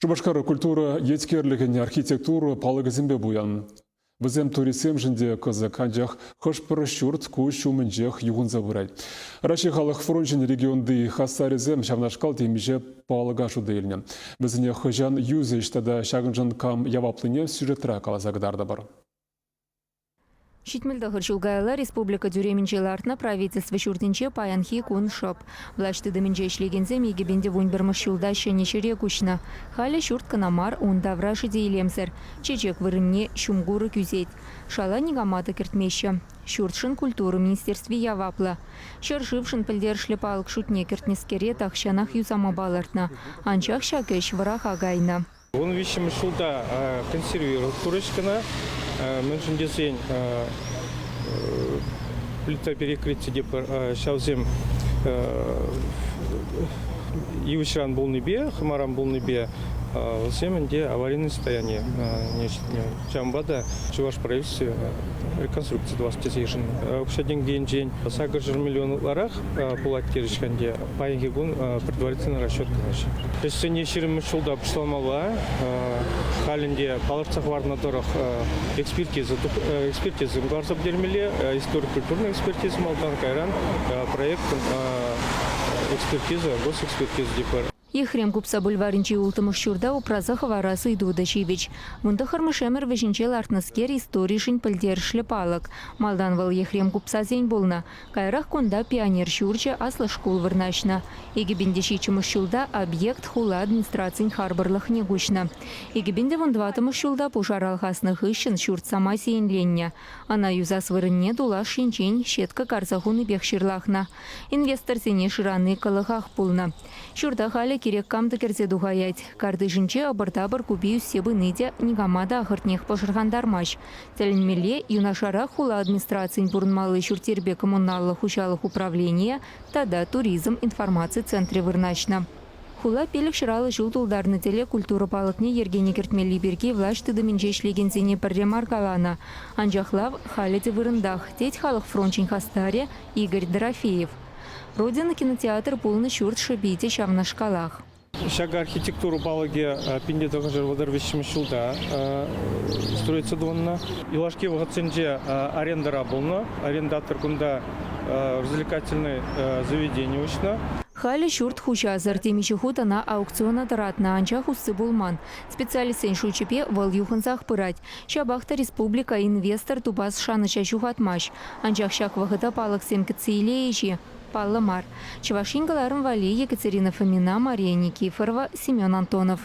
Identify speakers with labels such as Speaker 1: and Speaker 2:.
Speaker 1: Шупашкар культура еткерлӗхӗн архитектура палӑкӗсемпе пуян. Вӗсем туристсемшӗн те кӑсӑк, анчах хӑш-пӗр ҫурт куҫ умӗнчех юхӑнса пырать. Раҫҫей халӑх фрончӗн регионти хастарӗсем ҫавнашкал темиҫе палӑка шута илнӗ. Вӗсене хӑҫан юсӗҫ тата ҫакӑншӑн кам яваплине сюжетра каласа кӑтартӑпӑр.
Speaker 2: 79 ҫул каялла республика тӳремӗнче лартнӑ правительство ҫуртӗнче паянхи кун шӑп. Влаҫ тытӑмӗнче ӗҫлекенсем 2011 ҫулта ҫӗнӗ ҫӗре куҫнӑ. Халӗ ҫурт кӑна мар, ун таврашӗ те илемсӗр. Чечек вырӑнне ҫум курӑк ӳсет. Шала никама та кӗртмеҫҫӗ. Ҫуртшӑн культура министерстви яваплӑ. Ҫӗршывшӑн пӗлтерӗшлӗ палӑк шутне кӗртнӗскере тахҫанах юсама палӑртнӑ. Анчах ҫак ӗҫ вӑраха кайнӑ.
Speaker 3: 13-мӗш ҫулта консервировать турӗҫ кӑна. Мӗншӗн тесен плита перекрытие те ҫавсем йывӑҫран пулнипе, хӑмаран пулнипе вӗсем ӗнтӗ аварийное состояние Ҫавӑнпа та Чӑваш правительстви реконструкци тӑвас тесе йышӑннӑ. Укҫа-тенкӗ енчен 800 миллион ытларах пулать терӗҫ ӗнтӗ. Паянхи кун предварительный расчет кӑлаҫҫӗ. Ӗҫсене 20 ҫулта пуҫламалла. Халь ӗнтӗ палӑртса хӑварнӑ тӑрӑх экспертиза экспертиза кӑларса пӗтермелле. Историко-культурная экспертиза малтан, кайран проект экспертиза, госэкспертиза тепӗр.
Speaker 2: Ехрем купса бульварӗнчи улттӑмӗш ҫурта упраса хӑварас ыйту та ҫивӗч. Вунтӑххӑрмӗш ӗмӗр вӗҫӗнче лартнӑскер историшӗн пӗлтерӗшлӗ палӑк. Малтан вӑл Ехрем купсасен пулнӑ. Каярах кунта Пионер ҫурчӗ, аслӑ шкул вырнаҫнӑ. 2007 ҫулта объект хула администрацийӗн харпӑрлӑхне куҫнӑ. 2014 ҫулта пушар алхаснӑ хыҫҫӑн ҫурт самай сиенленнӗ. Ӑна юсас вырӑнне тулаш енчен сетка карса хунипех ҫырлахнӑ. Инвесторсене шырани кӑлӑхах пулнӑ. Ҫурта халӗ кирек кам та кӗрсе тухаять. Картишӗнче ӑпӑр-тапӑр купи ӳссе пыни те никама та ахӑртнех пӑшӑрхантармасть. Тӗлӗнмелле, юнашарах хула администрацийӗн пурӑнмалли ҫурт-йӗрпе коммуналлӑ хуҫалӑх управленийӗ тата туризм информаци центрӗ вырнаҫнӑ. Хула 550 ҫул тултарнӑ тӗле культура палӑкне йӗркене кӗртмелли пирки влаҫ тытӑмӗнче ӗҫлекенсене пӗрре мар каланӑ. Анчах лав халӗ те вырӑнтах, тет халӑх фрончӗн хастарӗ Игорь Дорофеев. Родина кинотеатр пулнӑ ҫурт шӑпи те ҫавнашкалах.
Speaker 3: Ҫак архитектура палӑкӗ 1933 ҫулта строиться тунӑ. Юлашки вӑхӑтсенче арендӑра пулнӑ. Арендатор кунта развлекательный заведени уҫнӑ.
Speaker 2: Халӗ ҫурт хуҫасӑр. Темиҫе хут ӑна аукциона тӑратнӑ, анчах усси пулман. Специалистсен шучӗпе, вӑл юхӑнсах пырать. Ҫапах та республика инвестор тупас шанӑҫа ҫухатмасть. Анчах ҫак вӑхӑта палӑксем кӗтсе илейӗҫ-и? Паллӑ мар. Чӑваш Ен кӑларӑм валли Екатерина Фомина, Мария Никифорова, Семен Антонов.